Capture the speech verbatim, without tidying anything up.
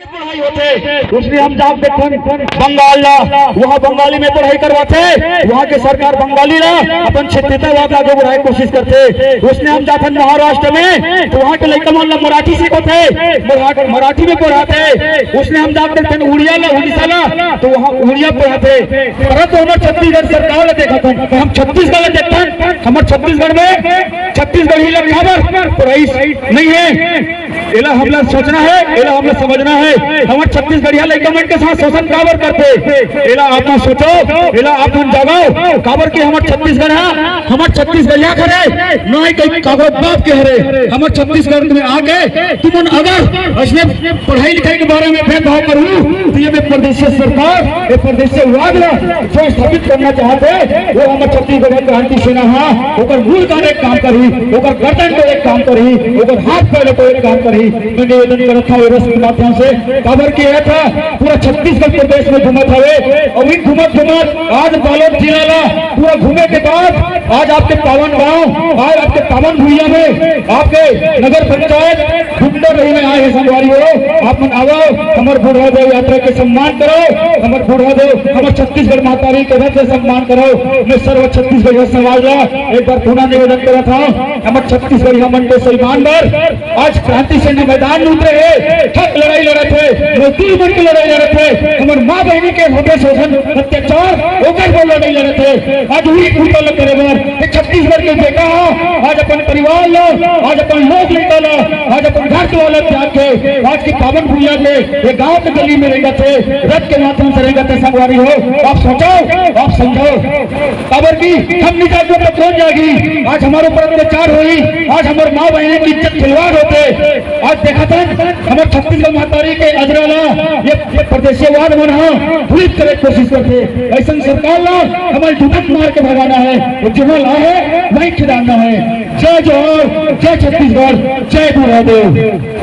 पढ़ाई होथे, उसने हम जात देखथन बंगाल ला, वहाँ बंगाली में पढ़ाई करवाथे, वहाँ के सरकार बंगाली ला अपन क्षेत्रीयतावाद ला आगे बढ़ाए कोशिश करथे। उसने हम जाथन महाराष्ट्र में, तो वहाँ के लइका मन ला मराठी सिखाथे, मराठ-, मराठी में पढ़ाथे। उसने हम जात देखथन उड़िया ला, उड़ीसा ला, तो वहाँ उड़िया पढ़ाथे। परंतु हमर छत्तीसगढ़ सरकार ला देखथन, हम छत्तीसगढ़ ला देखथन, हमर छत्तीसगढ़ में छत्तीसगढ़ी ला काबर पढ़ाई नहीं है। एला हमला सोचना है, एला हमला समझना है। हमर छत्तीसगढ़िया लइका मन के साथ शोषण काबर करथे, एला आप मन सोचो, एला आप मन जगाओ। काबर के हमर छत्तीसगढ़ हा, हमर छत्तीसगढ़िया हरे, ना ही कहीं काकरो बाप के हरे। हमर छत्तीसगढ़ में आके तुमन अगर अइसने पढ़ाई लिखाई के बारे में भेदभाव करहू, तो ये में प्रदेश सरकार, ये प्रदेश वाद ला जो स्थापित करना चाहथे, वो हमर छत्तीसगढ़ क्रांति सेना हा, ओकर मूल का एक काम करही, ओकर गर्दन को एक काम करही, ओकर हाथ पैर को एक काम करही। मैं निवेदन करत हूँ एरस के माध्यम से, काबर के ये था पूरा छत्तीसगढ़ प्रदेश में घूमत हवे, अउ ये घूमत घूमत आज बालोद जिला ला पूरा घूमे के बाद आज आपके पावन गांव, आज आपके पावन भुइया में, आपके नगर पंचायत गुंडा रही में आए हैं संगवारी हो। आप मन आवो, हमर बूढ़ा देव यात्रा के सम्मान करो, हमर बूढ़ा देव, हमर छत्तीसगढ़ महतारी के रथ के सम्मान करो। मैं सर्व छत्तीसगढ़िया समाज ला एक बार पुनः निवेदन करत हूँ, हमर छत्तीसगढ़िया मन के सम्मान बर आज क्रांति सेना मैदान में उतरे हे, हक लड़ाई लड़त हे, मजदूर मन के लड़ाई लड़त हे, हमर माँ बहिनी के होथे शोषण अत्याचार, ओकर बर लड़ाई लड़त हे। आज वही कुर्ता लग करे बर ये छत्तीसगढ़ के बेटा हा, आज अपन परिवार ला, आज अपन लोग लइका ला, आज अपन घर दुआर ला त्याग के आज के पावन भुइया के ये गांव के गली में रेंगत हे, रथ के माध्यम से रेंगत हे। संगवारी हो, आप सोचो, आप समझो, काबर कि हम नहीं जागबो तो कौन जागी? आज हमर ऊपर अत्याचार होही, आज हमर माँ बहिनी के इज्जत खिलवाड़ होथे। आज देखत हन हमर छत्तीसगढ़ महतारी के अजरा ला ये, ये प्रदेशवाद मन हा भूलित करे के कोशिश करथे। अइसन सरकार ला हमर जुटत मार के भगाना है, वो जिहाँ ला है वही खिदारना है। जय जोहार, जय छत्तीसगढ़, जय बूढ़ा देव।